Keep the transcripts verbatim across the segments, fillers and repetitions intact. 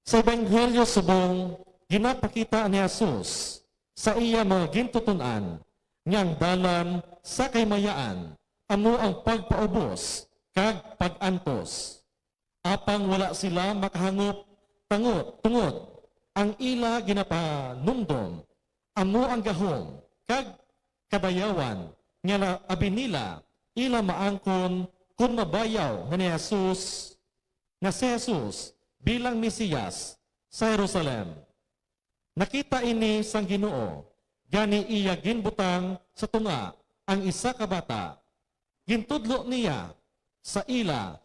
Sa Ebanghelyo subong, ginapakita ni Jesus sa iya mga gintuton-an nga ang dalan sa kahimayaan amo ang pagpaubos kag pag-antos. Apang wala sila makahangop tangod, tungod ang ila ginapanumdom amo ang gahom kag kadayawan nga na-, abi nila ila maangkon kon mabayaw nga ni Jesus, nga si Jesus bilang Mesiyas sa Jerusalem. Nakita ini sang Ginoo, gani iya ginbutang sa tunga ang isa ka bata. Gintudlo niya sa ila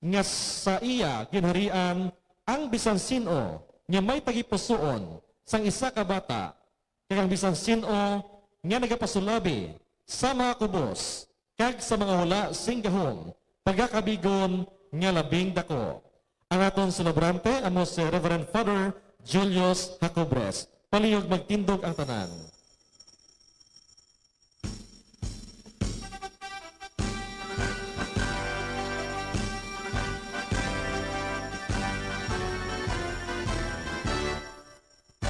nga sa iya ginharian ang bisan sin-o nga may tagipusoon sang isa ka bata, kag ang bisan sin-o nga nagapasulabi sa mga kubos kag sa mga wala sing gahom pagakabigon nga labing daku. Ang aton selebrante amo si Reverend Father Julius Jacobres. Palihog magtindog ang tanan.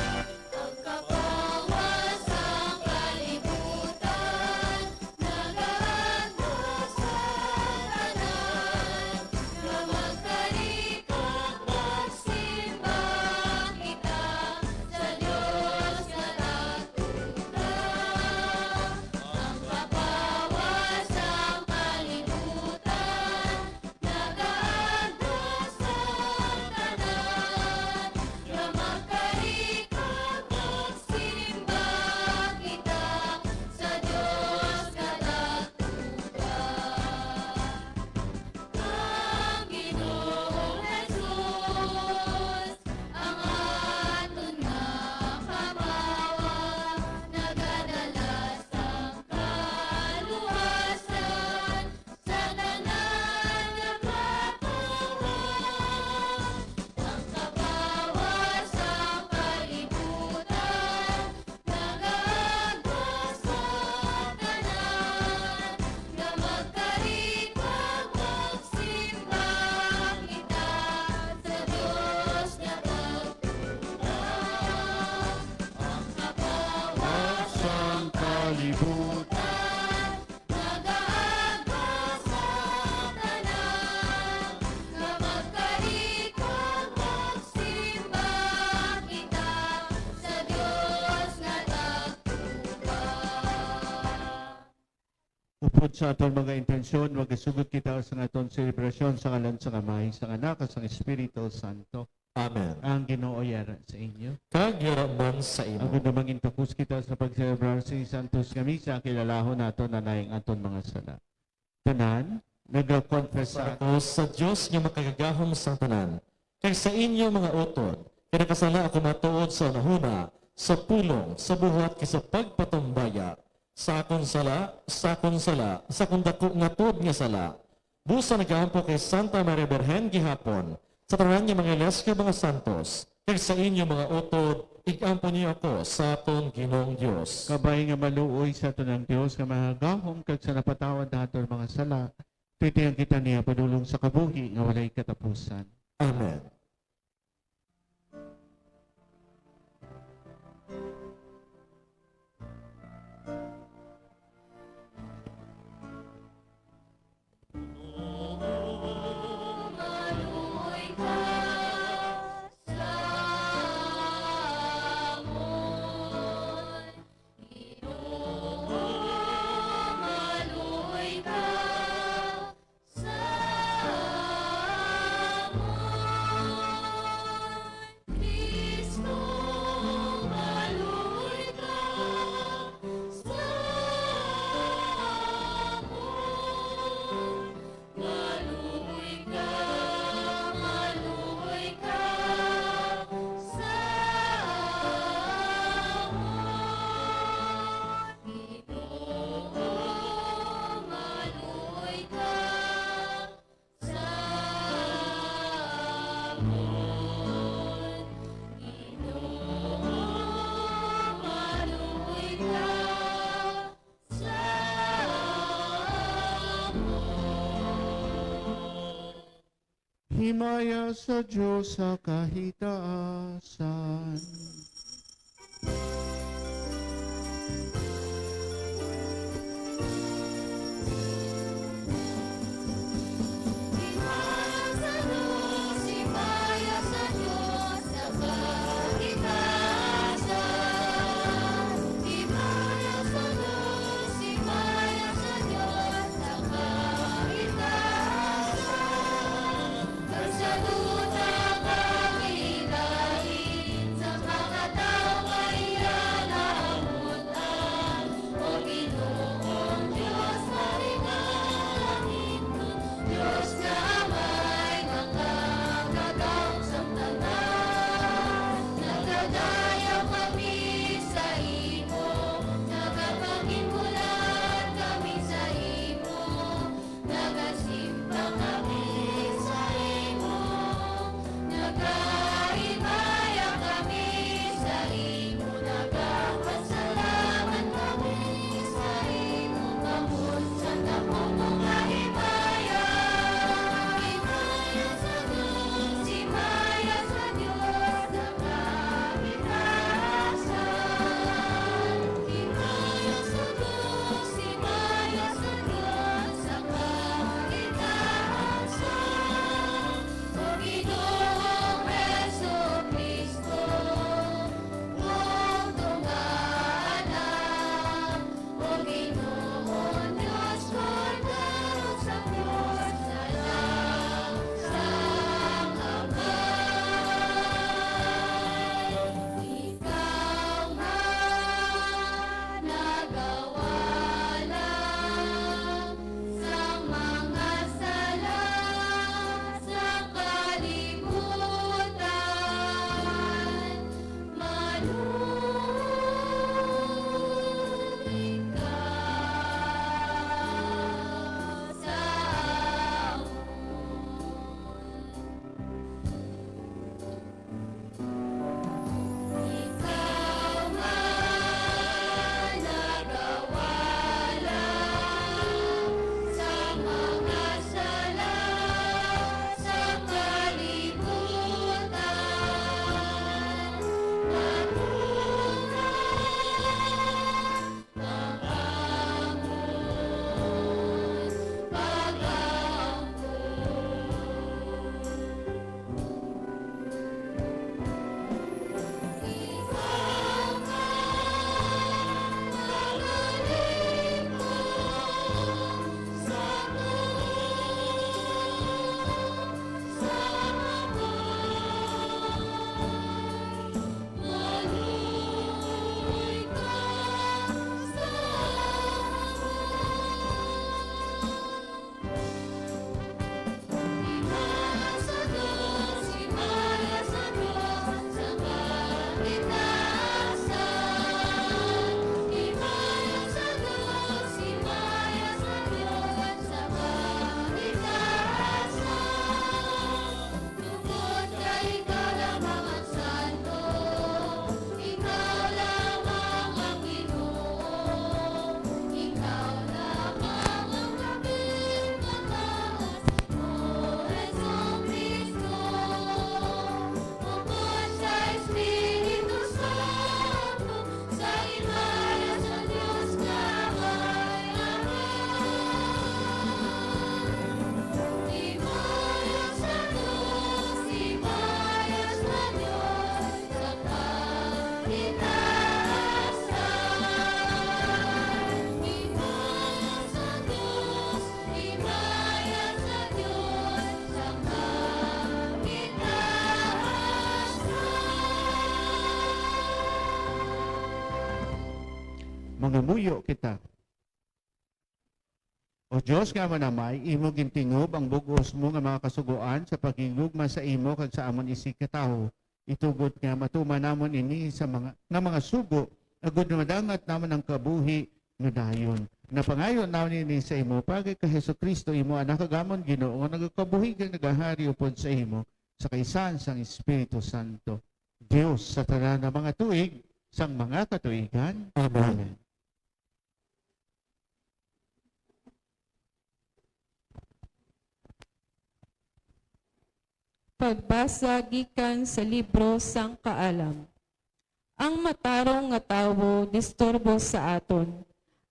Ang kapawa sang kalibutan nagaagma sa tanan nga magkari kag magsimba kita sa Dios nga dakulang. Ang kapawa sang kalibutan nagaagma sa tanan nga magkari kag magsimba kita sa Dios nga dakulang. Ang Ginoong Jesus, ang aton nga kapawa, nagadala sang kaluwasan sa tanan nga katuho. Ang kapawa sang kalibutan nagaagma sa tanan nga magkari kag magsimba kita sa Dios nga dakulang. Ang kapawa sang kalibutan nagaagma sa tanan nga magkari kag magsimba kita sa Dios nga dakulang. Upod sa aton mga intensyon, magasugot kita sa aton selebrasyon sa ngalan sang Amay, sang Anak, kag sang Espiritu Santo. Amen. Ang Ginoo yara sa inyo. Kag yara man sa imo. Agod nga mangintakos kita sa pagselebrar sing santos nga misa, kilalahon naton anay ang aton mga sala. Tanan, nagakonfesa ako sa Dios nga makagagahom sang tanan, kag sa inyo, mga utod, kay nakasala ako matuod sa hunahuna, sa pulong, sa buhat, kag sa pagpatumbaya. Sa akon sala, sa akon sala, sa akon daku nga tuod nga sala. Busa nagaampo kay Santa Maria Birhen gihapon, sa tanan nga mga iles kag mga santos, kag sa inyo, mga utod, ig-ampo niyo ako sa aton Ginoong Dios. Kabay nga maluoy sa aton ang Dios nga magagahom kag sa napatawad naton mga sala, titian kita niya padulong sa kabuhi nga walay katapusan. Amen. Himaya sa Dios sa kahitaasan. Nagasimba kami sa imo, nagahimaya kami sa imo, nagapasalamat kami sa imo, kamo sa dako mo nga himaya. Himaya sa Dios, himaya sa Dios, Ikaw nga nagawala sang mga sala sa kalibutan, maluoy ka sa amon. Ikaw nga nagawala sa mga sala sa kalibutan, matunga Tungod kay ikaw lamang ang santo, ikaw lamang ang Ginoo, ikaw lamang ang kapintaas mo, Jesucristo. Upod sa Espiritu Santo, sa himaya sa Dios nga Amay. Amen. Himaya sa Dios, himaya sa Dios, sa kahitaasan. Himaya sa Dios, himaya sa Dios, sa kahitaasan. Mangamuyo kita. O Dios nga manamay, imo gintingob ang bug-os mo nga mga kasugoan sa paghigugma sa imo kag sa amon isigkatawo. Itugot nga matuman namon ini sa mga, nga mga sugo, agud nga madangat namon ang kabuhi nga dayon. Napangayo namon ini sa imo, paagi kay Jesu-Cristo, imo Anak, kag amon Ginoo, nga nagakabuhi kag nagahari upod sa imo, sa kaisahan sang Espiritu Santo, Dios sa tanan nga mga tuig sang mga katuigan. Amen. Amen. Pagbasa gikan sa libro sang Kaalam. Ang matarong nga tawo disturbo sa aton,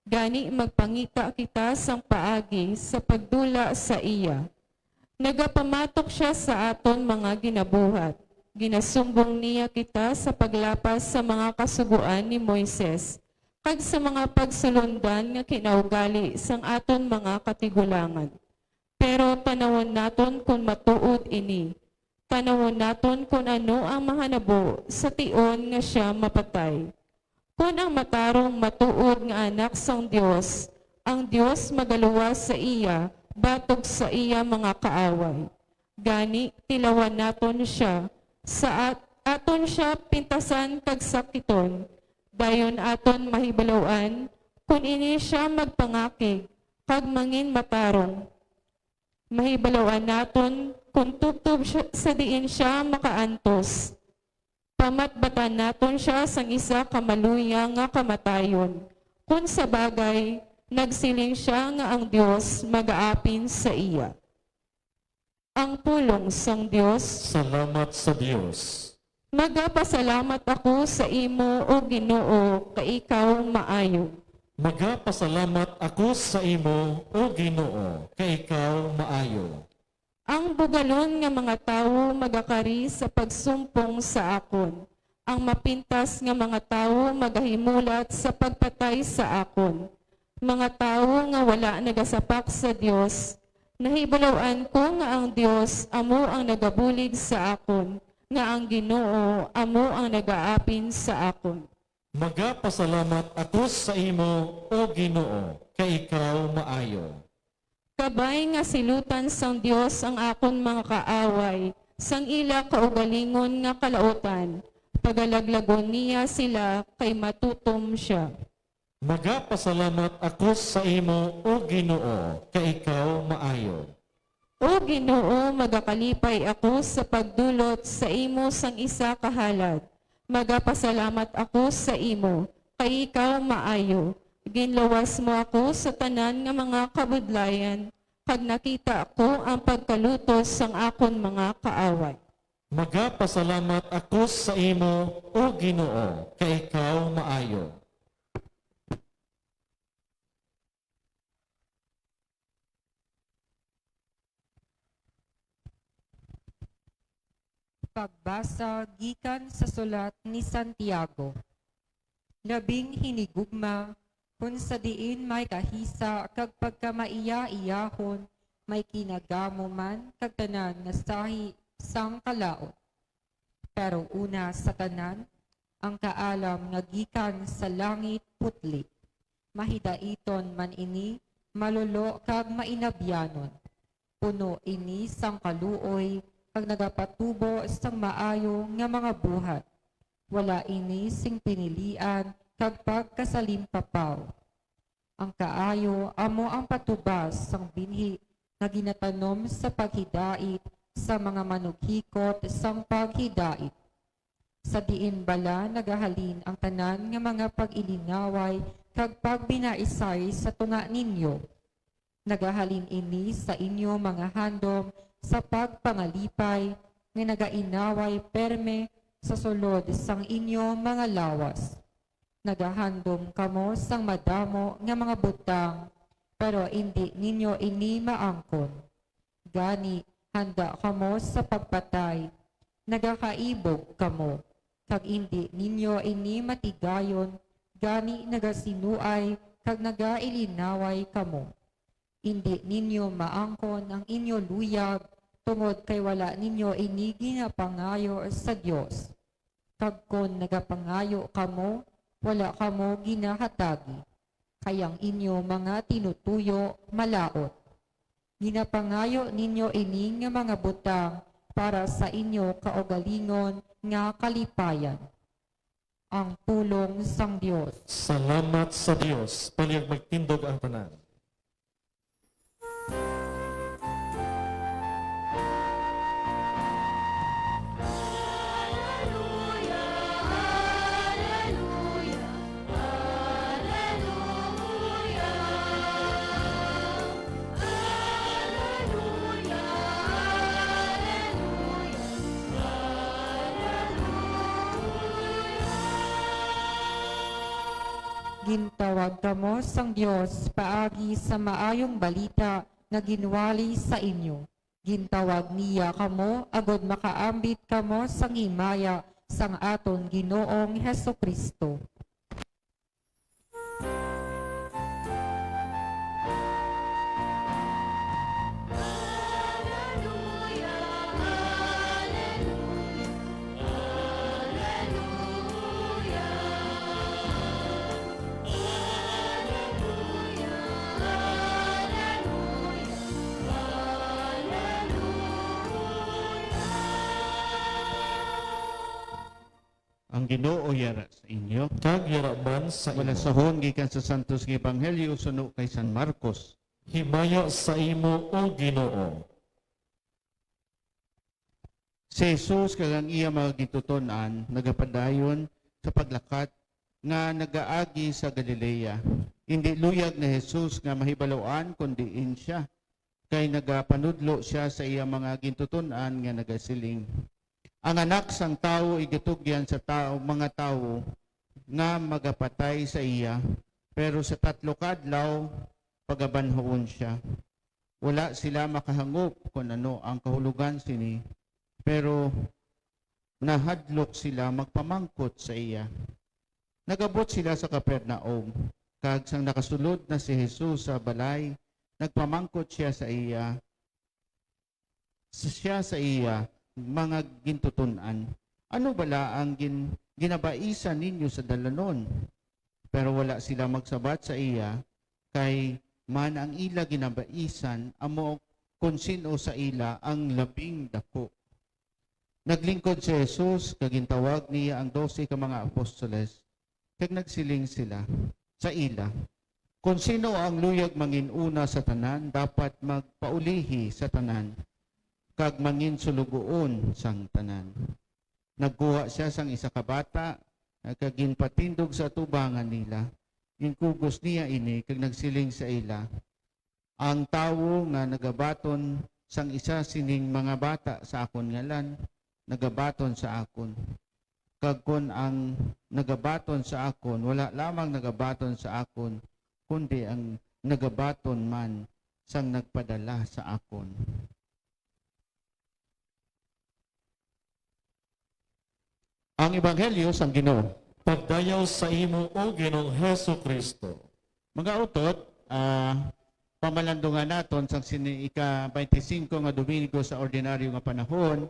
gani magpangita kita sang paagi sa pagdula sa iya. Nagapamatok sia sa aton mga ginabuhat. Ginasumbong niya kita sa paglapas sa mga kasugoan ni Moises, kag sa mga pagsulondan nga kinaugali sang aton mga katigulangan. Pero tanawon naton kon matuod ini. Tanawon naton kon ano ang mahanabo sa tion nga sia mapatay. Kon ang matarong matuod nga anak sang Dios, ang Dios magaluwas sa iya batok sa iya mga kaaway. Gani, tilawan naton sia, sa at-, aton sia pintasan kag sakiton. Dayon aton mahibaloan kon ini sia magpangakig kag mangin matarong. Mahibaloan naton kon tubtob siya, sa diin sia makaantos. Pamatbatan naton sia sang isa ka maluya nga kamatayon, kon sa bagay, nagsiling sia nga ang Dios magaapin sa iya. Ang pulong sang Dios. Salamat sa Dios. Magapasalamat ako sa imo, O Ginoo, kay ikaw maayo. Magapasalamat ako sa imo, O Ginoo, kay ikaw maayo. Ang bugalon nga mga tawo magakari sa pagsumpong sa akon, ang mapintas nga mga tawo magahimulat sa pagpatay sa akon. Mga tawo nga wala nagasapak sa Dios, nahibaloan ko nga ang Dios amo ang nagabulig sa akon, nga ang Ginoo amo ang nagaapin sa akon. Magapasalamat ako sa imo, O Ginoo, kay ikaw maayo. Kabay nga silutan sang Dios ang akon mga kaaway, sang ila kaugalingon nga kalautan, pagalaglagon niya sila, kay matutom sia. Magapasalamat ako sa imo, O Ginoo, kay ikaw maayo. O Ginoo, magakalipay ako sa pagdulot sa imo sang isa ka halad. Magapasalamat ako sa imo, kay ikaw maayo. Ginluwas mo ako sa tanan nga mga kabudlayan, kag nakita ko ang pagkalutos sang akon mga kaaway. Magapasalamat ako sa imo, O Ginoo, kay ikaw maayo. Pagbasa gikan sa sulat ni Santiago. Labing hinigugma, kon sa diin may kahisa kag pagkamaiya-iyahon, may kinagamo man kag tanan nga sahi sang kalaut. Pero una sa tanan, ang kaalam nga gikan sa langit putli. Mahidaiton man ini, malulo kag mainabyanon. Puno ini sang kaluoy kag nagapatubo sang maayo nga mga buhat. Wala ini sing pinilian kag pagkasalimpapaw. Ang kaayo amo ang patubas sang binhi nga ginatanom sa paghidait sa mga manughikot sang paghidait. Sa diin bala nagahalin ang tanan nga mga pag-ilinaway kag pagbinaisay sa tunga ninyo? Nagahalin ini sa inyo mga handom sa pagpangalipay nga nagainaway perme sa sulod sang inyo mga lawas. Nagahandom kamo sang madamo nga mga butang, pero indi ninyo ini maangkon. Gani, handa kamo sa pagpatay, nagakaibog kamo, kag indi ninyo ini matigayon, gani nagasinuay kag nagailinaway kamo. Indi ninyo maangkon ang inyo luyag, tungod kay wala ninyo ini ginapangayo sa Dios. Kag kon nagapangayo kamo, wala kamo ginahatagi, kay ang inyo mga tinutuyo malaut. Ginapangayo ninyo ini nga mga butang para sa inyo kaugalingon nga kalipayan. Ang pulong sang Dios. Salamat sa Dios. Palihog magtindog ang tanan. Gintawag kamo sang Dios paagi sa maayong balita nga ginwali sa inyo. Gintawag niya kamo agod makaambit kamo sang himaya sang aton Ginoong Jesu-Cristo. Ang Ginoo yara sa inyo. Kag yara man sa imo. Balasahon gikan sa Santos nga Ebanghelyo suno kay San Marcos. Himaya sa imo, O Ginoo. Si Jesus kag ang iya mga gintuton-an nagapadayon sa paglakat nga nagaagi sa Galilea. Indi luyag ni Jesus nga mahibaluan kon diin sia, kay nagapanudlo sia sa iya mga gintuton-an nga nagasiling, "Ang Anak sang Tawo igatugyan sa tawo, mga tawo nga magapatay sa iya, pero sa tatlo ka adlaw pagabanhawon sia." Wala sila makahangop kon ano ang kahulogan sini, pero nahadlok sila magpamangkot sa iya. Nagabot sila sa Capernaum, kag sang nakasulod na si Jesus sa balay, nagpamangkot siya sa iya, siya sa iya mga gintuton-an, "Ano bala ang gin-, ginabaisan ninyo sa dalanon?" Pero wala sila magsabat sa iya, kay man ang ila ginabaisan amo kon sin-o sa ila ang labing daku. Naglingkod si Jesus, kag gintawag niya ang dose ka mga apostoles, kag nagsiling sila sa ila, "Kon sino ang luyag mangin-una sa tanan, dapat magpaulihi sa tanan, kag mangin-sulugoon sang tanan." Nagkuha sia sang isa ka bata, kag ginpatindog sa atubangan nila. Ginkugos niya ini, kag nagsiling sa ila, "Ang tawo nga nagabaton sang isa sining mga bata sa akon ngalan, nagabaton sa akon. Kag kon ang nagabaton sa akon, wala lamang nagabaton sa akon, kundi ang nagabaton man sang nagpadala sa akon." Ang Ebanghelyo sang Ginoo. Pagdayaw sa imo, O Ginoong Jesu-Cristo. Mga utod, ah, pamalandungan naton sang sini ika-twenty-five nga Domingo sa ordinaryo nga panahon,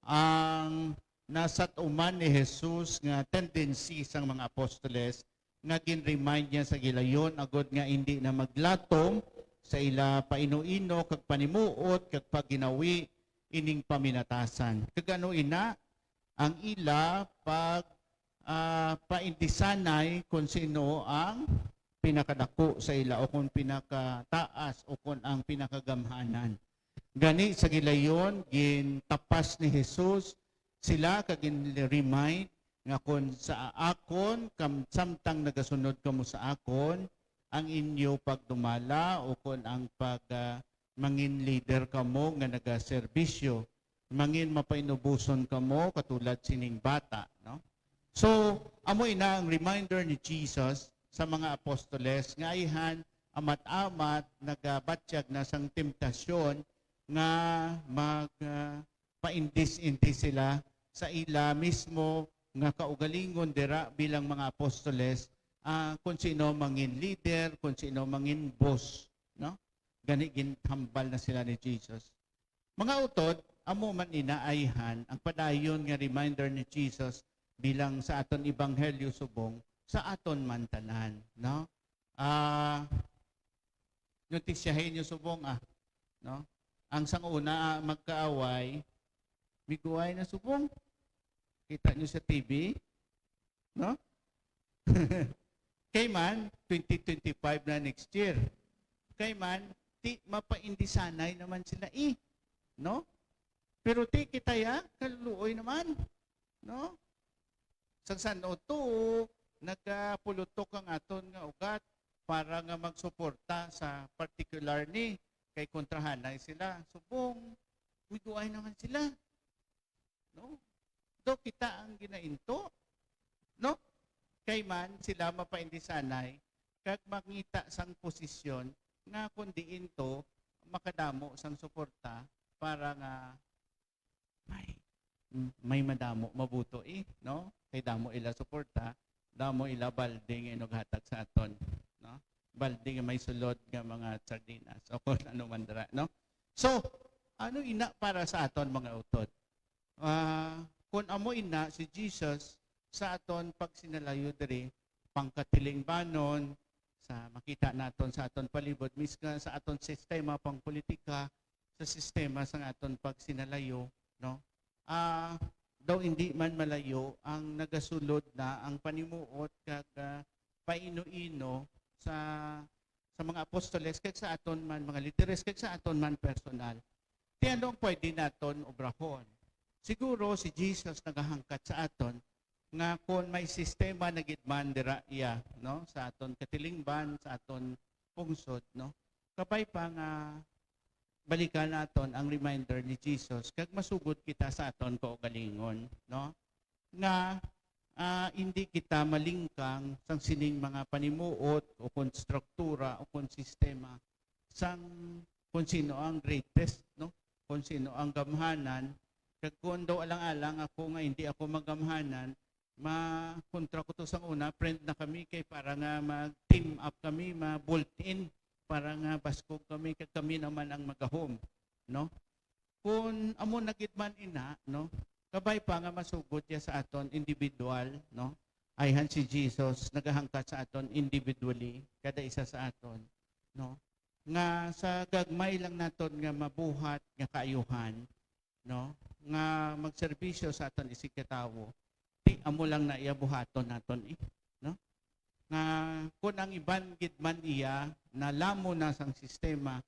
ang nasat-uman ni Jesus nga tendency sang mga apostoles nga gin-remind niya sa gilayon, agod nga indi na maglatom sa ila paino-ino kag panimuot kag pagginawi ining paminatasan. Kag ano ina, ang ila pag, ah, paindisanay kon sino ang pinakadako sa ila o kon pinakataas o kon ang pinakagamhanan. Gani sa gilayon, gintapas ni Jesus sila kag gin-remind nga, "Kon sa akon, kam-, samtang nagasunod kamo sa akon, ang inyo pagdumala o kon ang pag, ah, mangin leader kamo nga nagaserbisyo, mangin mapainuboson kamo katulad sining bata," no? So, amo ina ang reminder ni Jesus sa mga apostoles nga ayhan amat-amat nagabatyag na sang temptasyon nga mag, ah, paindis-indis sila sa ila mismo nga kaugalingon dira bilang mga apostoles, ah, kung sino mangin leader, kung sino mangin boss, no? Gani ginhambal na sila ni Jesus. Mga utod, amo man ina ayhan ang padayon nga reminder ni Jesus bilang sa aton ebanghelyo subong sa aton man tanan, no? Ah, notisyahin niyo subong, ah, no? Ang sang una, ah, magkaaway, miguway na subong. Kita niyo sa T V, no? Kay man, twenty twenty-five na next year. Kay man, ti mapaindisanay naman sila, eh, no? Pero ti kita ya, kaluluoy naman, no? Sang san-o to, nagapulutok ang aton nga ugat para nga magsuporta sa particular ni kay kontrahanay sila. Subong, miguay naman sila. No? Do kita ang ginainto. No? Kay man sila mapaindisanay kag mangita sang posisyon nga kon diin to makadamo sang suporta para nga may, may madamo mabuto, eh, no? Kay damo ila suporta, damo ila balde nga inughatag sa aton, no? Balde nga may sulod nga mga sardinas o kung ano man dira, no? So, ano ina para sa aton, mga utod? Ah, kung amo ina si Jesus sa aton pagsinalayo diri, pangkatilingbanon, sa makita naton sa aton palibot, mismo sa aton sistema pangpolitika, sa sistema sang aton pagsinalayo, no? Ah, daw hindi man malayo ang nagasulod na ang panimuot kag, ah, paino-ino sa, sa mga apostoles kag sa aton man mga lideres kag sa aton man personal. Ti ano ang pwede naton obrahon? Siguro si Jesus nagahangkat sa aton nga kon may sistema na gid man dira iya, no, sa aton katilingban, sa aton pungsod, no, kabay pa nga balikan naton ang reminder ni Jesus kag masugod kita sa aton kaugalingon, no, nga, ah, hindi kita malingkang sang sining mga panimuot o kon struktura o kon sistema sang kung sino ang greatest, no? Kung sino ang gamhanan. Kag kung daw alang-alang ako nga hindi ako magamhanan, makontra ko to sang una, friend na kami kay para nga mag-team up kami, ma-bolt in, para nga baskog kami, kag kami naman ang magahom, no? Kung amo na gid man ina, no? Kabay pa nga masugod ya sa aton individual, no? Ayhan si Jesus nagahangkat sa aton individually, kada isa sa aton, no? Nga sa gagmay lang naton nga mabuhat nga kaayuhan, no, nga magserbisyo sa aton isigkatawo, ti amo lang na iya buhaton naton, eh, no? Nga kun ang iban gid man iya nalamo na sang sistema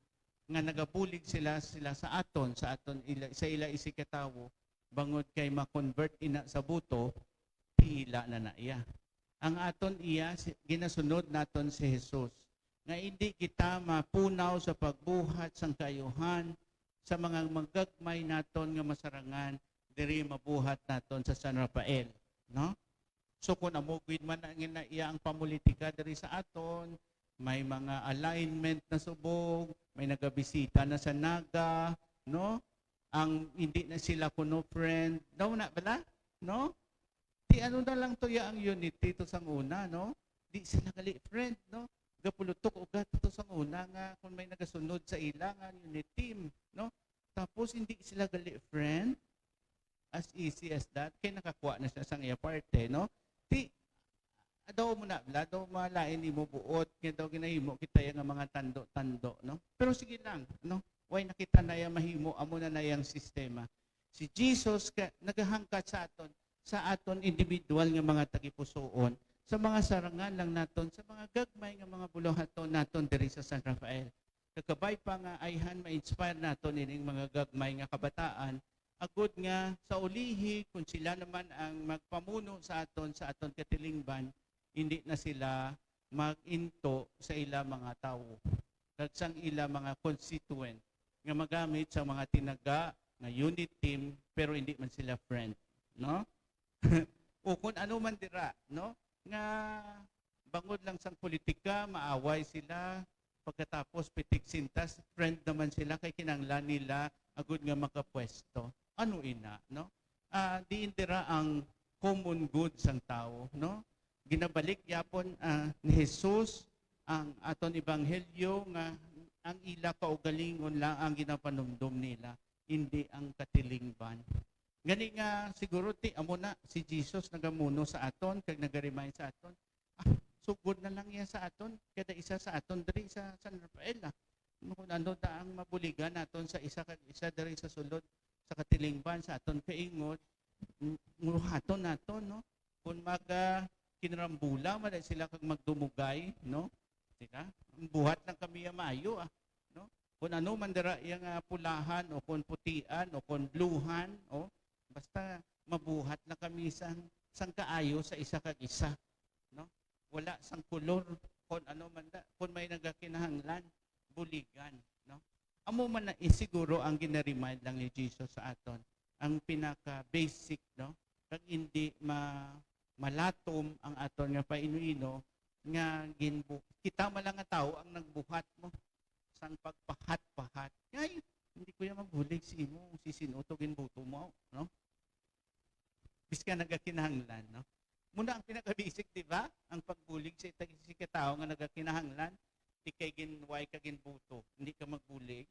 nga nagabulig sila, sila sa aton, sa aton ila, sa ila isigkatawo, bangod kay ma-convert ina sa buto, ti ila na na iya. Ang aton iya, si, ginasunod naton si Jesus, nga indi kita mapunaw sa pagbuhat sang kaayuhan sa mga magagmay naton nga masarangan diri mabuhat naton sa San Rafael, no? So, kung amo gid man ang ina-, iya ang pamulitika diri sa aton, may mga alignment na subong, may nagabisita na sa Naga, no? Ang hindi na sila kuno friend, daw na bala, no? Ti ano na lang to ya ang unity to sang una, no? Di sila gali friend, no? Gapulutok ugat to sang una nga kung may nagasunod sa ila nga unity, no? Tapos hindi sila gali friend, as easy as that, kay nakakuha na siya sang iya parte, no? Ti, daw mo na, bla, daw malain nimo buot, nga daw ginahimo kita ya nga mga tando-tando, no? Pero sige lang, no? Way na kita na ya mahimo, amo na na yang sistema. Si Jesus ka, nagahangkat sa aton, sa aton individual nga mga tagipusoon, sa mga sarangan lang naton, sa mga gagmay nga mga buluhaton naton diri sa San Rafael. Kakabay pa nga ayhan ma-inspire naton ining mga gagmay nga kabataan, agod nga sa ulihi, kung sila naman ang magpamuno sa aton, sa aton katilingban, hindi na sila mag-into sa ila mga tawo kag sang ila mga constituent nga magamit sa mga tinaga nga unit team, pero hindi man sila friend, no? O kung ano man dira, no? Nga bangod lang sang politika, maaway sila, pagkatapos pitik sintas, friend naman sila kay kinahanglan nila agud nga makapwesto. Ano ina, no? Ah, diin dira ang common good sang tawo, no? Ginabalik yapon, ah, ni Jesus ang aton ebanghelyo nga ang ila kaugalingon lang ang ginapanumdom nila, hindi ang katilingban. Gani nga siguro ti amo na si Jesus nagamuno sa aton kag naga-remind sa aton, ah, sugod na lang iya sa aton, kada isa sa aton diri sa San Rafael, ah. Kung ano ta ang mabuligan naton sa isa kag isa diri sa sulod sa katilingban sa aton kaingot, m-, muhaton naton, no? Kung maga kinarambula man sila kag magdumugay, no? Sila, buhat lang kami ang maayo, ah, no? Kung ano man dira iya nga pulahan o kung putian o kung bluhan, o basta mabuhat lang kami sang, sang kaayo sa isa kag isa, no? Wala sang kolor, kung ano man da, kung may nagakinahanglan, buligan, no? Amo man na, eh, siguro ang gina-remind lang ni Jesus sa aton, ang pinaka-basic, no? Kag hindi ma-, malatom ang aton nga paino-ino nga ginbu-, kita man lang nga tawo ang nagbuhat mo sang pagpahat-pahat. Ay, hindi ko yan magbulig sa imo, sisin-o to ginbuto mo, no? Bisan nagakinahanglan, no? Muna ang pinaka-basic, di ba? Ang pagbulig sa itag-, sa katawo nga nagakinahanglan, di kay gin-, way ka ginbuto, hindi ka magbulig.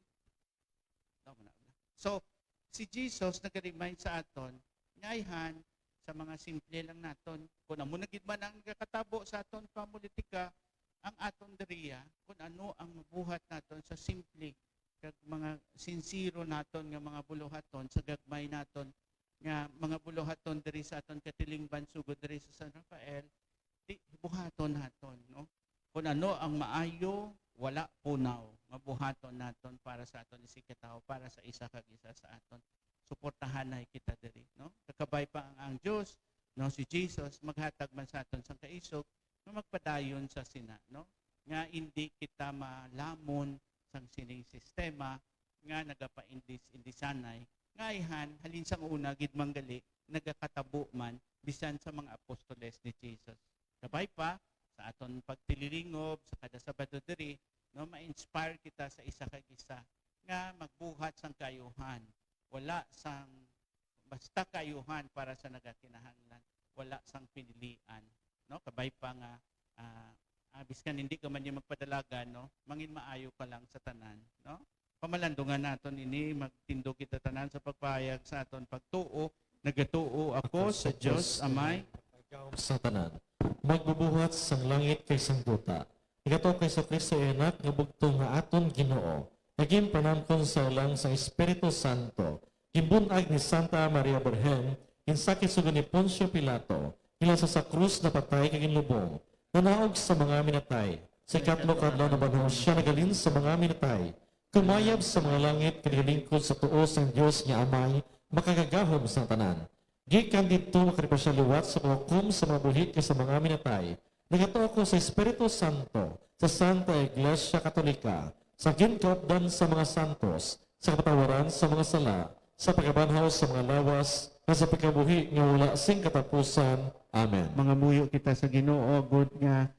No, wala, wala. So, si Jesus nag-remind sa aton, ngayhan, sa mga simple lang naton. Kung amo na gid man ang nagakatabo sa aton pamulitika, ang aton diriya, kung ano ang mabuhat naton sa simple, kag mga sinsero naton nga mga buluhaton, sa gagmay naton nga mga buluhaton diri sa aton katilingban, sugod diri sa San Rafael, di, buhaton naton, no? Kung ano ang maayo, wala punaw, mabuhaton naton para sa aton isigkatawo, para sa isa kag isa sa aton. Suportahanay kita diri, no? Kakabay pa ang, ang Dios, no, si Jesus, maghatag man sa aton sang kaisog nga magpadayon sa sina, no? Nga indi kita malamon sang sining sistema nga nagapaindis-indisanay, nga ayhan, halin sang una gid man gali, nagakatabo man bisan sa mga apostoles ni Jesus. Kabay pa, sa aton pagtililingob sa kada Sabado diri, no, ma-inspire kita sa isa kag isa nga magbuhat sang kaayuhan, wala sang basta kaayuhan para sa nagakinahanglan, wala sang pinilian, no? Kabay pa nga, ah, ah, biskan hindi ka man niya magpadalagan, no? Mangin maayo ka lang sa tanan, no? Pamalandungan naton ini, magtindog kita tanan sa pagpahayag sa aton pagtuo. Nagatuo ako sa Dios Amay. Sa tanan, magbubuhat sang langit kag sang duta. Nagatuo kay Jesu-Cristo iya Anak nga bugtong nga aton Ginoo, nga ginpanamkon sa ilang sang Espiritu Santo, ginbun-ag ni Santa Maria Birhen, ginsakit sa ni Poncio Pilato, ginlasa sa krus, napatay kag ginlubong, nanaog sa mga minatay. Sa ikatlo ka adlaw nabanhaw sia, naghalin sa mga minatay, kumayab sa mga langit kag nagalingkod sa tuo sang Dios nga Amay, makagagahom sang tanan. Gikan didto, makaripa sia liwat sa paghukom sa mga buhi kag sa mga minatay. Nagatuo ko sa Espiritu Santo, sa Santa Iglesia Katolika, sa ginkaupdan sa mga santos, sa kapatawaran sa mga sala, sa pagkabanhaw sa mga lawas, kag sa pagkabuhi nga wala sing katapusan. Amen. Mangamuyo kita sa Ginoo, agod nga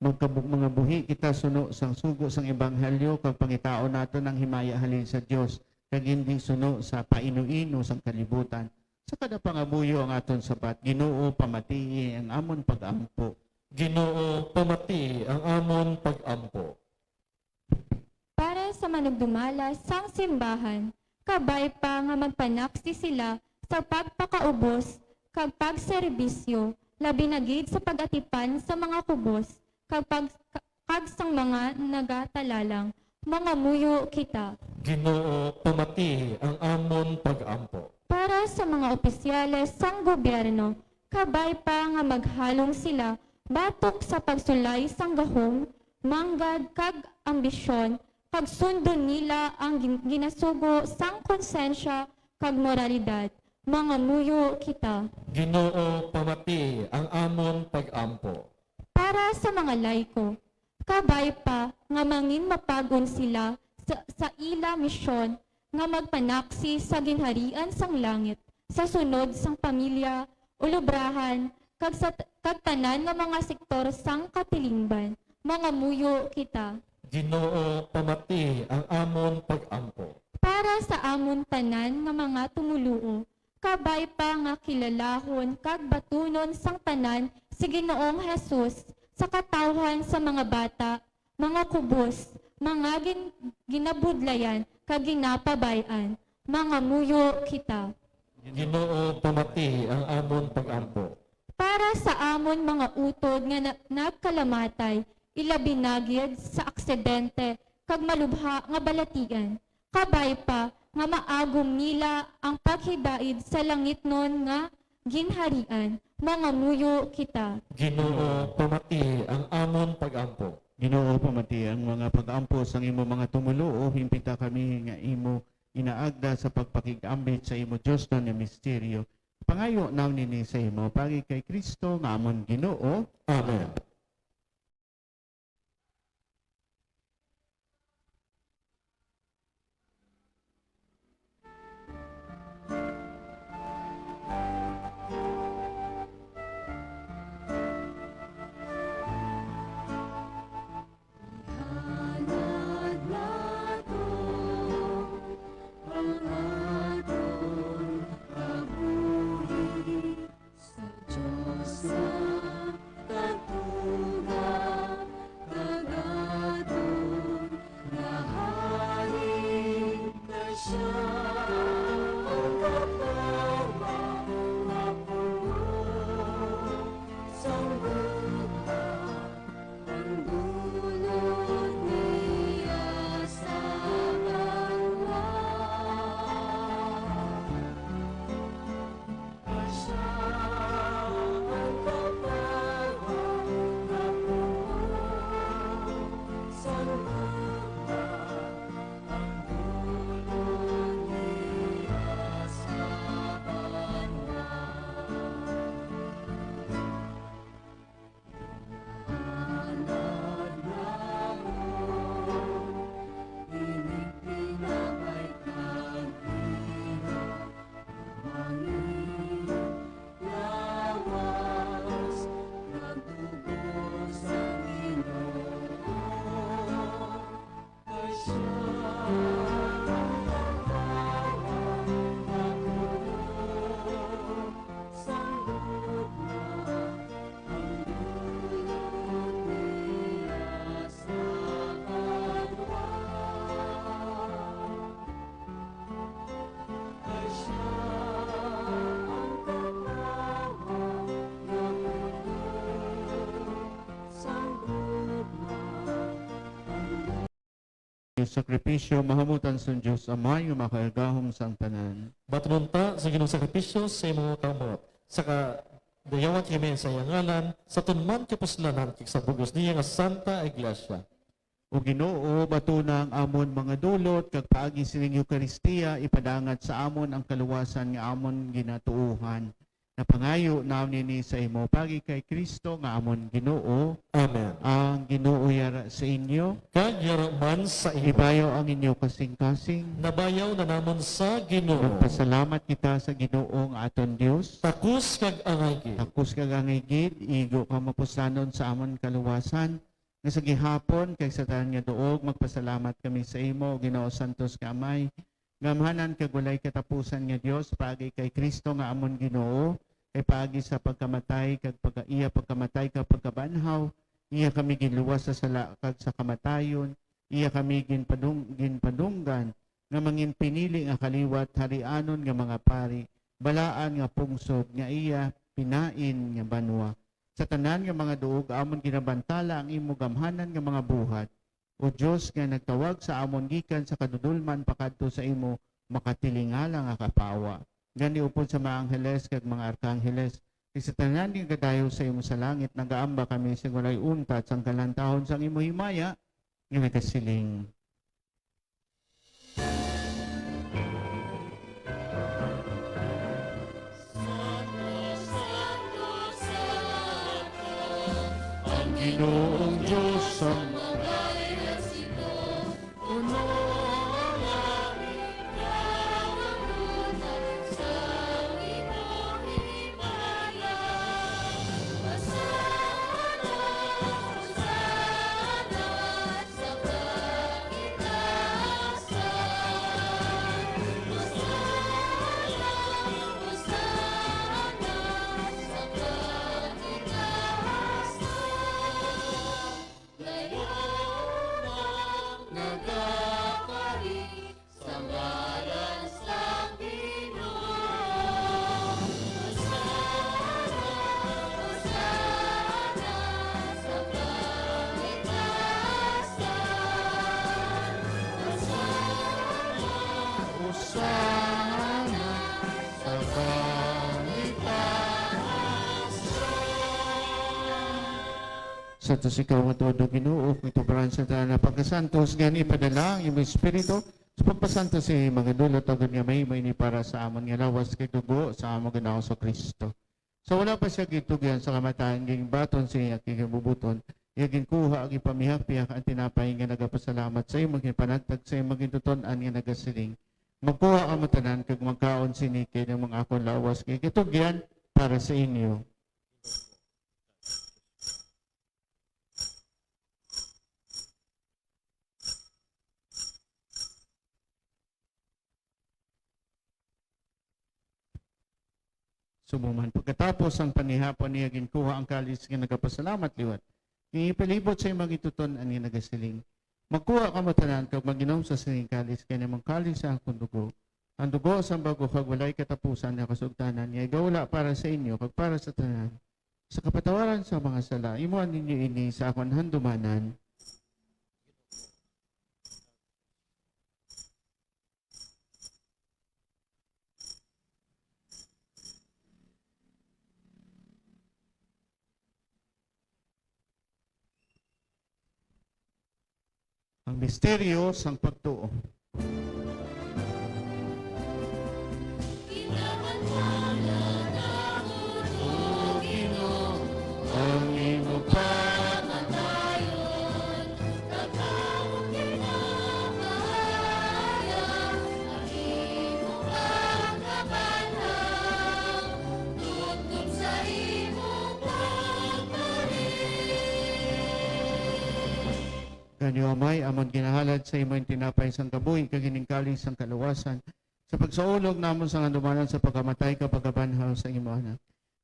magkabu-, mangabuhi kita suno sang sugo sang ebanghelyo, kag pangitaon naton ang himaya halin sa Dios, kag hindi suno sa paino-ino sang kalibutan. Sa kada pangamuyo ang aton sabat, Ginoo, pamatii ang amon pag-ampo. Ginoo, pamatii ang amon pag-ampo. Para sa manugdumala sang simbahan, kabay pa nga magpanaksi sila sa pagpakaubos kag pagserbisyo, labi na gid sa pag-atipan sa mga kubos kag pag-, kag sang mga nagatalalang. Mangamuyo kita. Ginoo, pamatii ang amon pag-ampo. Para sa mga opisyales sang gobyerno, kabay pa nga maghalong sila batok sa pagsulay sang gahom, manggad, kag ambisyon, kag sundon nila ang gin-, ginasugo sang konsensya kag moralidad. Mangamuyo kita. Ginoo, pamatii ang amon pag-ampo. Para sa mga laiko, kabay pa nga mangin mapag-on sila sa, sa ila misyon nga magpanaksi sa ginharian sang langit, sa sunod sang pamilya, ulubrahan, kag sa, kag tanan nga mga sektor sang katilingban. Mangamuyo kita. Ginoo, pamatii ang amon pag-ampo. Para sa amon tanan nga mga tumoluo, kabay pa nga kilalahon kag batunon sang tanan si Ginoong Jesus sa katawhan sa mga bata, mga kubos, mga gin-, ginabudlayan kag ginapabay-an. Mangamuyo kita. Ginoo, pamatii ang amon pag-ampo. Para sa amon mga utod nga na-, nagkalamatay, ilabi na gid sa aksidente kag malubha nga balatian, kabay pa nga maagom nila ang paghidaid sa langitnon nga ginharian. Mangamuyo kita. Ginoo, pamatii ang amon pag-ampo. Ginoo, pamatii ang mga pag-ampo sang imo mga tumoluo. Himpita kami nga imo inaagda sa pagpakig-ambit sa imo diosnon nga misteryo. Pangayo namon ini sa imo, paagi kay Cristo nga amon Ginoo. Amen. sakripisyo, mahamutan sang Dios Amay nga makaagahom sang tanan. Baton ta sa Ginoong sakripisyo sa imong kamot, sa kadayawan kami sa iyang ngalan, sa tuman kapuslanan kag sa bug-os niya nga Santa Iglesia. O Ginoo, batuna ang amon mga dulot, kag paagi sining Eukaristiya, ipadangat sa amon ang kaluwasan nga amon ginatuohan. Napangayo namon ini sa imo paagi kay Cristo nga amon Ginoo. Amen. Ang Ginoo yara sa inyo. Kag yara man sa imo. Ibayaw ang inyo kasing-kasing. Nabayaw na namon sa Ginoo. Magpasalamat kita sa Ginoo nga aton Dios. Takos kag angay gid. Takos kag angay gid, igo kag mapuslanon sa amon kaluwasan, nga sa gihapon kag sa tanan nga duog magpasalamat kami sa imo, Ginoo, santos nga Amay, gamhanan kag walay katapusan nga Dios, paagi kay Cristo nga amon Ginoo, kay paagi sa pagkamatay kag pagka-, iya pagkamatay kag pagkabanhaw, iya kami ginluwas sa sala kag sa kamatayon, iya kami ginpadung-, ginpadunggan nga mangin pinili nga kaliwat, harianon nga mga pari, balaan nga pungsod nga iya pinain nga banwa. Sa tanan nga mga duog amon ginabantala ang imo gamhanan nga mga buhat, O Dios, nga nagtawag sa amon gikan sa kadudolman pakadto sa imo makatilingala nga kapawa. Gani upod sa mga angheles kag mga arkangheles, kag sa tanan nga gadayo sa imo sa langit, nagaamba kami sing walay untat sang kalantahon sang imo himaya, nga nagasiling. Ang Ginoong Dios ang Hosanna sa kangitaasan. Santos ikaw nga tuod, O Ginoo, kag tuparan sa tanan nga pagkasantos, gani ipadala ang imong Espiritu sa pagpasantos sa mga dulot, agod nga mahimo ini para sa amon nga lawas kag dugo sa amon Ginoong Jesu-Cristo. Sa wala pa sia gintugyan sa kamatayon, ginbaton sa iya kinabubuton, iya ginkuha, ginpamihak-pihak ang tinapay nga nagapasalamat sa imo, ginpanagtag sa imo, gintuton-an nga nagasiling, "Magkuha kamo tanan kag magkaon sini, kay ini ang akon lawas nga ginatugyan para sa inyo." Subong man, pagkatapos sang panihapon niya, ginkuha ang kalis nga nagapasalamat liwat, ginpalibot sa imo, gintuton-an nga nagasiling, "Magkuha kamo tanan kag mag-inom sa sining kalis, kay ini amo ang kalis sa akon dugo, ang dugo sang bag-o kag walay katapusan nga kasugtanan, nga igawala para sa inyo kag para sa tanan, sa kapatawaran sa mga sala. Imo ninyo ini sa akon handumanan." Ang misteryo sang pagtuo. Ang imo kamatayon, kag amon ginapahayag ang imo pagkabanhaw, tubtob sa imo pagbalik. Gani, O Amay, amon ginahalad sa imo ang tinapay sang kabuhi kag ining kalis sang kaluwasan, sa pagsaulog namon sang handumanan sa pagkamatay kag pagkabanhaw sa imo Anak.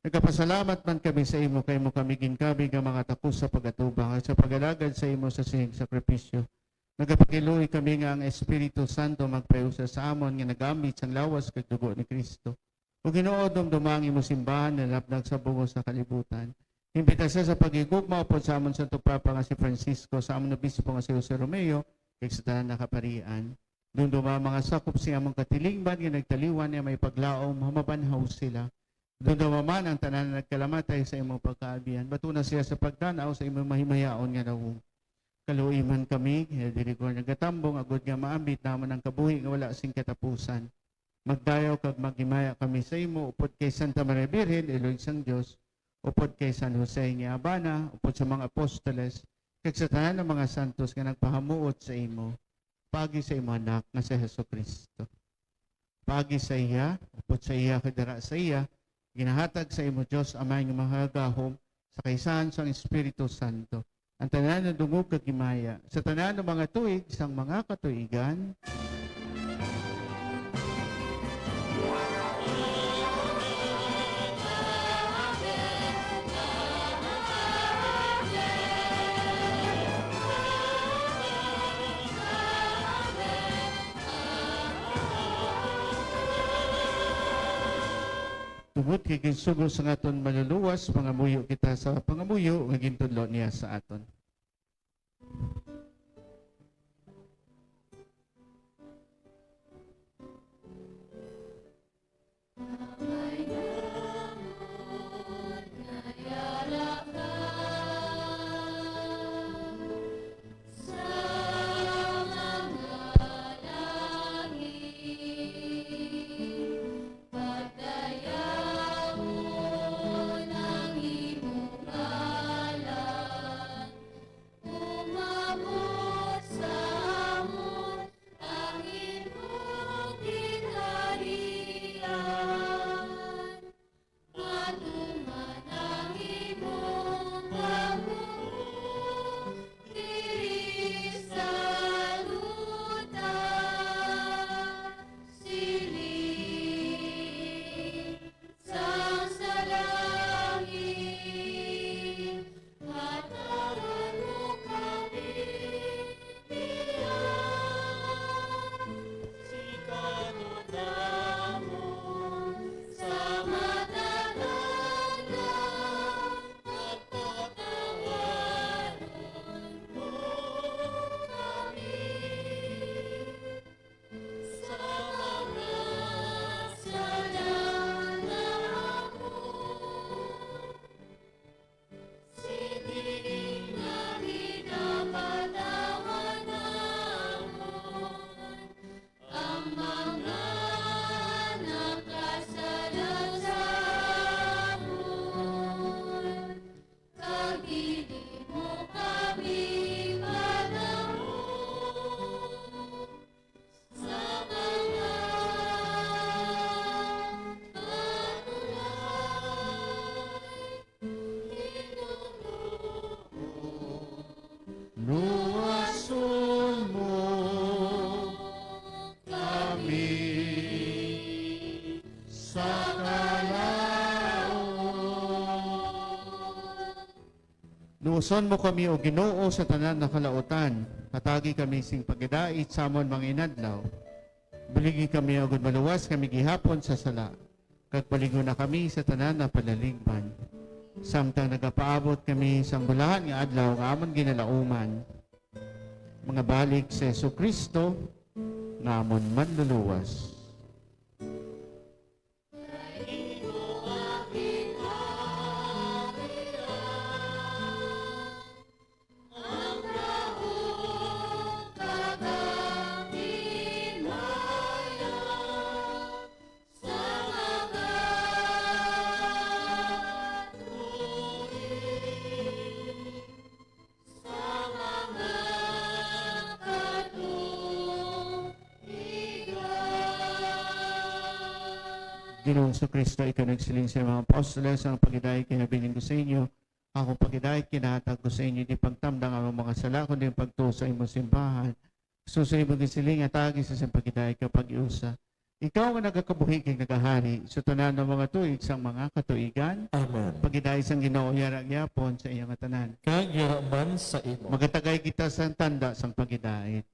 Nagapasalamat man kami sa imo kay imo kami ginkabig nga mga takos sa pag-atubang, kag sa pag-alagad sa imo sa sining sakripisyo. Nagapakiluoy kami nga ang Espiritu Santo magpahiusa sa amon nga nagaambit sang lawas kag dugo ni Cristo. O Ginoo, dumduma ang imo simbahan nga nalaplag sa bug-os nga kalibutan. Imbita sia sa paghigugma upod sa amon Santo Papa nga si Francisco, sa amon Obispo nga si Jose Romeo, kag sa tanan nga kaparian. Dumduma ang mga sakop sing among katilingban nga nagtaliwan nga may paglaom, mabanhaw sila. Dumduma man ang tanan nga nagkalamatay sa imong pagkaabihan. Batuna sila sa pagtan-aw sa imong mahimayaon nga nawong. Kaluoy man kami nga diri ko nagatambong, agod nga maambit namon ang kabuhi nga wala sing katapusan. Magdayaw kag maghimaya kami sa imo upod kay Santa Maria Birhen, Iloy sang Dios, upod kay San Jose nga abana, upod sa mga apostoles, kag sa tanan nga mga santos nga nagpahamuot sa imo, paagi sa imo Anak nga si Jesu-Cristo. Paagi sa iya, upod sa iya, kag dara sa iya, ginahatag sa imo, Dios Amay, nga makagagahom sa kaisahan sang Espiritu Santo, ang tanan nga dungog kag himaya, sa tanan nga mga tuig sang mga katuigan. Tungod kay ginsugo sang aton Manluluwas, mangamuyo kita sa pangamuyo nga gintudlo niya sa aton. Umabot sa amon ang imong ginharian. Matuman ang imong pagbuot diri sa duta. Siling sang sa langit, hatagan mo kami niya. Sikanon namon sa matag adlaw, at patawaron mo kami sa mga sala namon. Sini nga ginapatawad namon ang mga nakasala sa amon, kag dili mo kami padahon sa mga katulay, Ginoo. Luwason mo kami sa kalaon. Luwason mo kami, O Ginoo, sa tanan nga kalautan. Hatagi kami sing pagkadait sa amon mga inadlaw. Buligi kami, agod maluwas kami gihapon sa sala, kag palingon na kami sa tanan nga panalingban, samtang nagapaabot kami sang bulahan nga adlaw nga amon ginalauman. Mangabalik si Jesu-Cristo nga amon Manluluwas. Sa mga katuigan. Ginoong Jesu-Cristo, ikaw nagsiling sa mga apostoles, "Ang paghidait kay habilin ko sa inyo, akong paghidait ginahatag ko sa inyo, di pagtamda ang among mga sala, kundi ang pagtuo sa imong simbahan. Suso imong gisiling, hatagi sa siyang paghidait kag pag-iusa. Ikaw nga nagakabuhi kag nagahari sa tanan nga mga tuig sang mga katuigan." Amen. Paghidait sang Ginoo, yara gyapon sa iya nga tanan. Kag yara man sa imo. Magatagay kita sang tanda sang paghidait.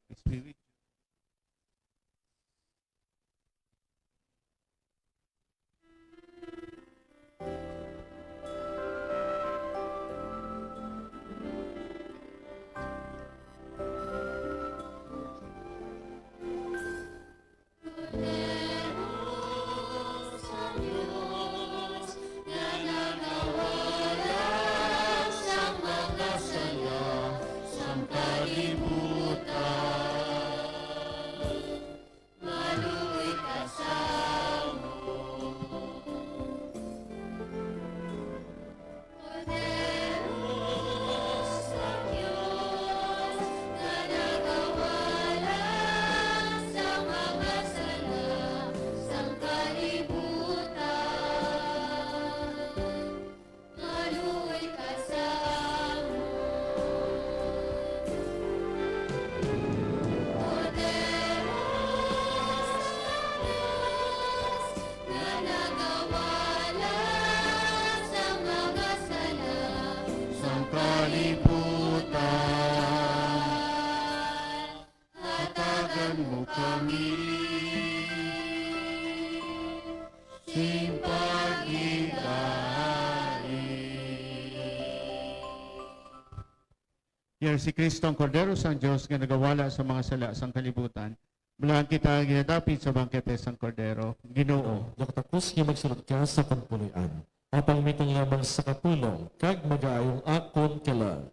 Yari si Kristo, ang Kordero sang Dios nga nagawala sa mga sala sang kalibutan. Bulahan kita nga ginadapit sa bangkete sang Kordero. Ginoo, nakatakos nga magsulod ka sa pagpuloy-an. Apang mitang lamang sa kapulong, kag magaayong akon ka lang.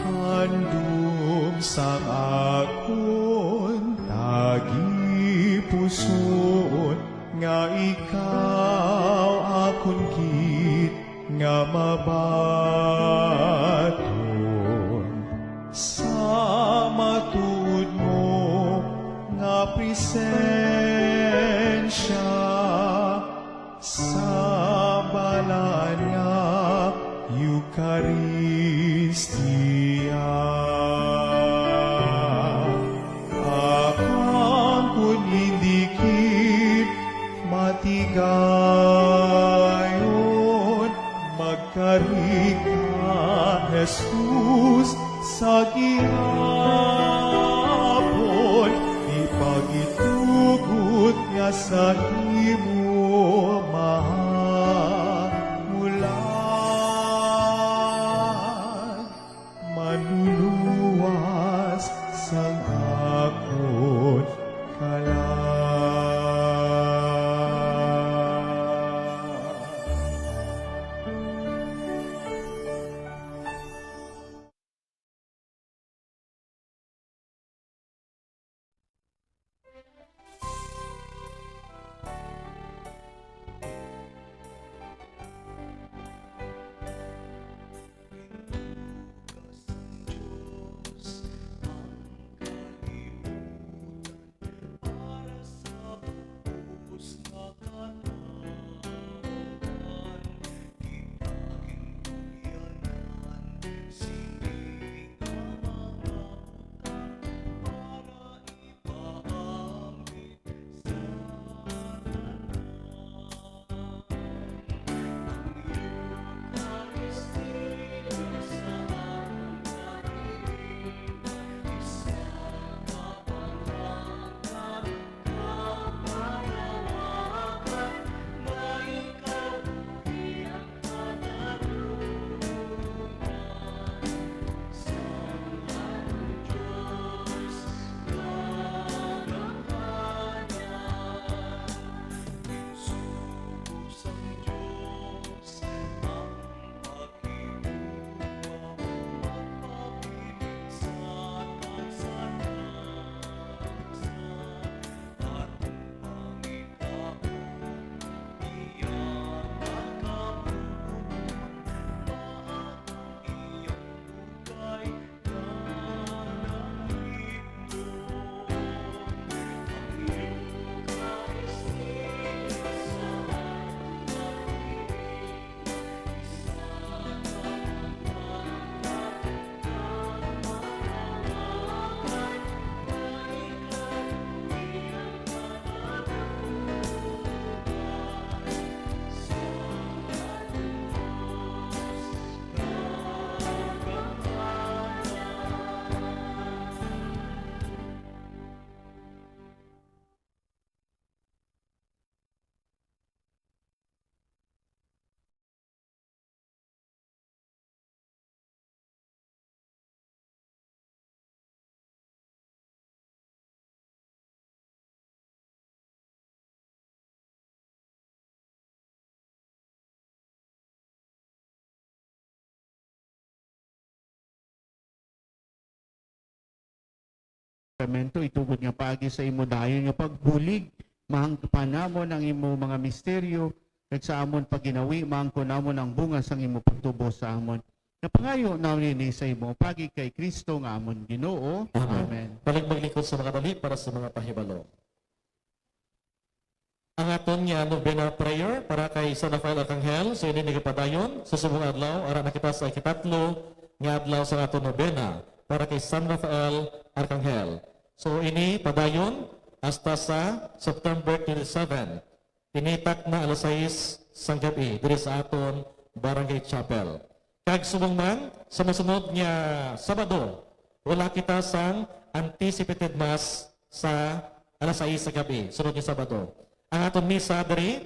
Handom sang akon tagipusoon nga ikaw akon gid nga mabaton sa matuod mo nga presensya. Sa balaan nga Eukaristia, apang kon indi gid matigayon, magkari ka, Jesus, sa gihapon, ipagitugot nga sa imo mahamulan, manluluwas sang akon kalag. Sakramento, itugod nga paagi sa imo dayon nga pagbulig, mahangpan namon ang imo mga misteryo, kag sa amon pagginawi, maangkon namon ang bunga sang imo pagtubos sa amon. Kapangayo namin ini sa imo, pagi kay Kristo nga amon Ginoo. Amen. Amen. Balik maglingkod sa mga dali para sa mga pahibalo. Ang aton nga novena prayer para kay San Rafael Arcangel, so ini nagapadayon sa subong adlaw, ara na kita sa ikatatlo nga adlaw sa aton novena para kay San Rafael Arcangel. So ini padayon hasta sa September twenty-seven. Ini takna alas sais sang gab-i diri sa aton Barangay Chapel. Kag subong man, sa masunod nga Sabado, wala kita sang anticipated mass sa alas sais sa gab-i, sunod nga Sabado. Ang aton misa diri,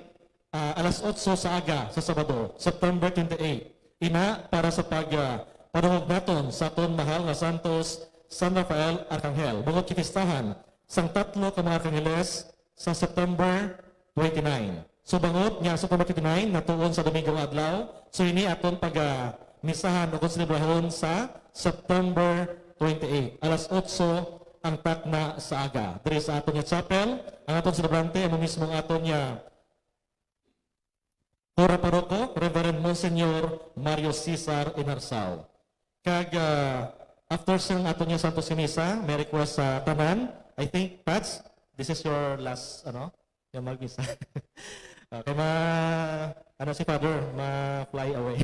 ah, alas otso sa aga sa Sabado, September twenty-eight. Ina para sa pag, ah, padungog naton sa aton mahal nga santos, San Rafael Arcangel. Bangod kay pistahan sang tatlo ka mga arkangeles sa September twenty-nine. So, bangod nga sa September twenty-nine, natuon sa Domingo nga adlaw, so ini aton pagamisahan o kung selebrahon sa September twenty-eight, alas otso ang takna sa aga. Diri sa aton nga chapel, ang aton selebrante amo mismo ang aton nga Cura Paroko, Reverend Monsignor Mario Cesar Inarsao. Kag, ah, after sang aton nga Santos nga Misa, may request sa tanan. I think, Pads, this is your last, ano, nga magmisa. Okay, ma-, ano si Father, ma-fly away.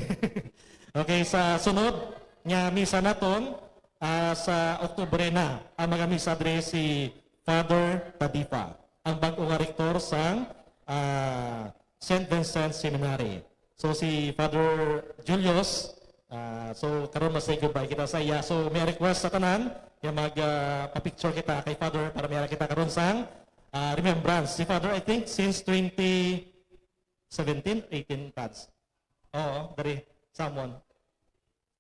Okay, sa sunod nga misa naton, ah, sa Oktubre na, ang magamisa diri si Father Tadifa, ang bag-o nga rektor sang, ah, Saint Vincent Seminary. So, si Father Julius, ah, so, karon ma-say goodbye kita sa iya. So, may request sa tanan nga mag, ah, pa-picture kita kay Father para may kita karon sang, ah, remembrance. Si Father, I think, since twenty seventeen, eighteen, Pads. Oo, diri, someone.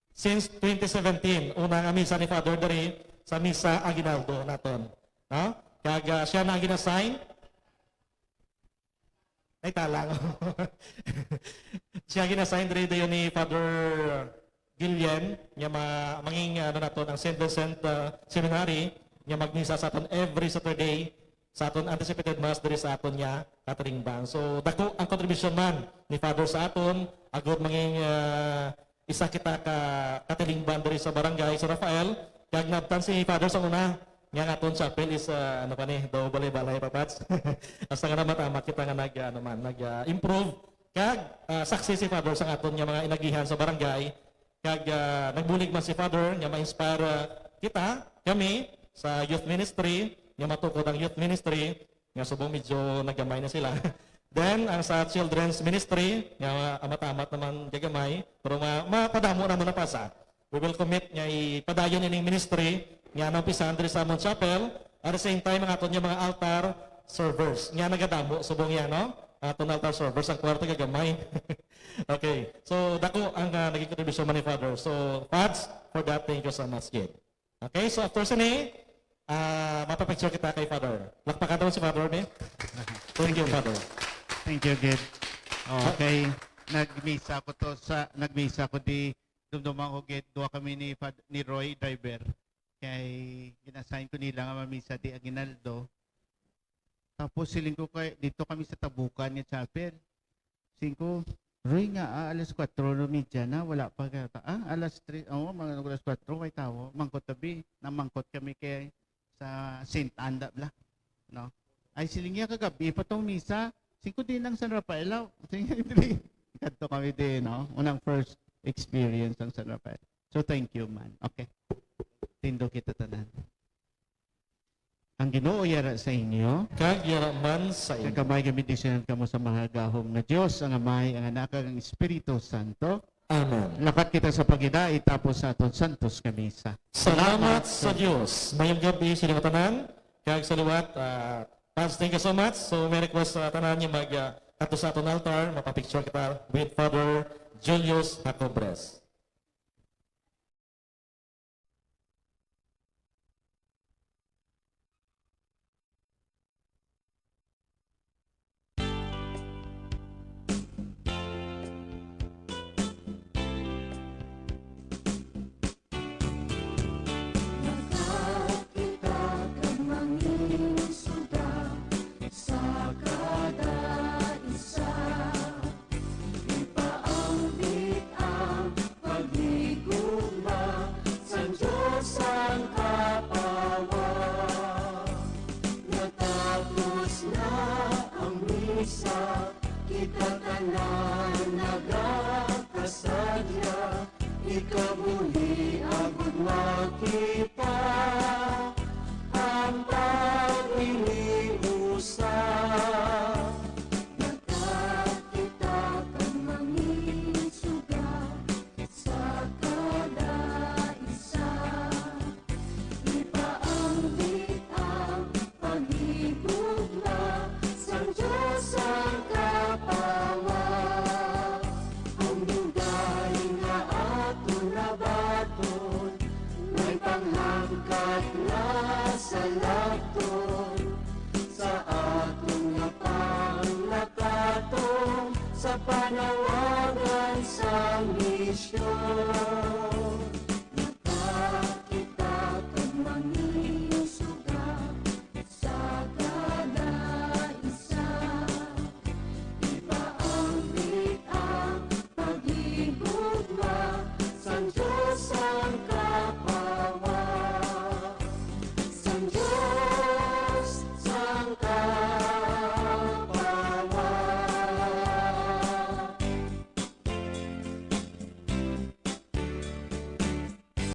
Since twenty seventeen, una nga misa ni Father diri sa Misa Aguinaldo naton. No? Kag, ah, siya na ang gina-sign. Ay, talang. Siya gina-sign diri dayon ni Father Guillen, nga ma-, mangin, ano naton, ang Saint Vincent, ah, Seminary, nga magmisa sa aton every Saturday, sa aton anticipated mass diri sa aton nga Catering Bank. So, dako ang contribution man ni Father sa aton, agod mangin, ah, isa kita ka katiling ban diri sa barangay sa Rafael, kag nabtan si Father sa una nga ang aton chapel is, ah, ano pa ni, daw balay-balay pa, Pats. Hasta nga namatamat kita nga nag, ano man, nag, ah, improve. Kag, ah, success si Father sa aton nga mga inagihan sa barangay. Kag, ah, nagbulig man si Father nga ma-inspire, ah, kita, kami, sa youth ministry, nga matukod ang youth ministry, nga subong medyo nagamay na sila. Then, ang sa children's ministry, nga amat-amat naman gagamay, pero ma-, mapadamo naman na pa sa. We will commit nga ipadayon ining ministry nga naumpisahan diri sa amon chapel. At the same time, ang aton nga mga altar servers nga nagadamo subong yan, no? Aton altar servers, ang kwarta gagamay. Okay. So, dako ang, ah, naging kontribusyon man ni Father. So, Pads, for that, thank you so much, kid. Okay, so after sini, ah, mapapicture kita kay Father. Lakpakan naman si Father, ni. Thank you, Father. Thank you, Gid. Okay, nagmisa ko to sa, nagmisa ko di, dumduma ko, Gid, duha kami ni Fad-, ni Roy, driver. Kay gina-assign ko nila nga mamisa di Aguinaldo. Tapos siling ko kay, dito kami sa Tabukan nga chapel. Singko, Roy nga, ah, alas kuwatro na medya na, wala pa ka, ah, alas tres, oh, mga alas kuwatro, kay tawo, mangkot tabi, namangkot kami kay sa Saint Anne da bla, no? Ay, siling niya, kagabi pa tong misa, singko din ang San Rafael, ah. Singko din. Kadto kami din, no? Unang first experience ang San Rafael. So, thank you, man. Okay. Tindo kita tanan. Ang Ginoo yara sa inyo. Kag yara man sa inyo. Kag kamay nga bendisyonan kamo sa mahagahom nga Dios, ang Amay, ang Anak, kag ang Espiritu Santo. Amen. Lakat kita sa paghidait tapos sa aton santos nga misa. Salamat sa Dios. Mayong gab-i sa inyo tanan. Kag sa liwat, ah, Paz, thank you so much. So, may request sa tanan nga mag, ah, kadto sa aton altar, mapapicture kita with Father Julius Jacobres. Sa kada isa, ipaambit ang pagligid. Sa kita tanan nagakasadya, ikabuhi agud makita ang pag-iliusa. Nagkakita kang mangin suga sa kada isa. Ipaambit ang paghigugma sang Dios ang Kapawa. Ang dugay nga aton nabaton, may panghangkat nga salakton sa aton nga panglakaton sa panawagan sa misyon.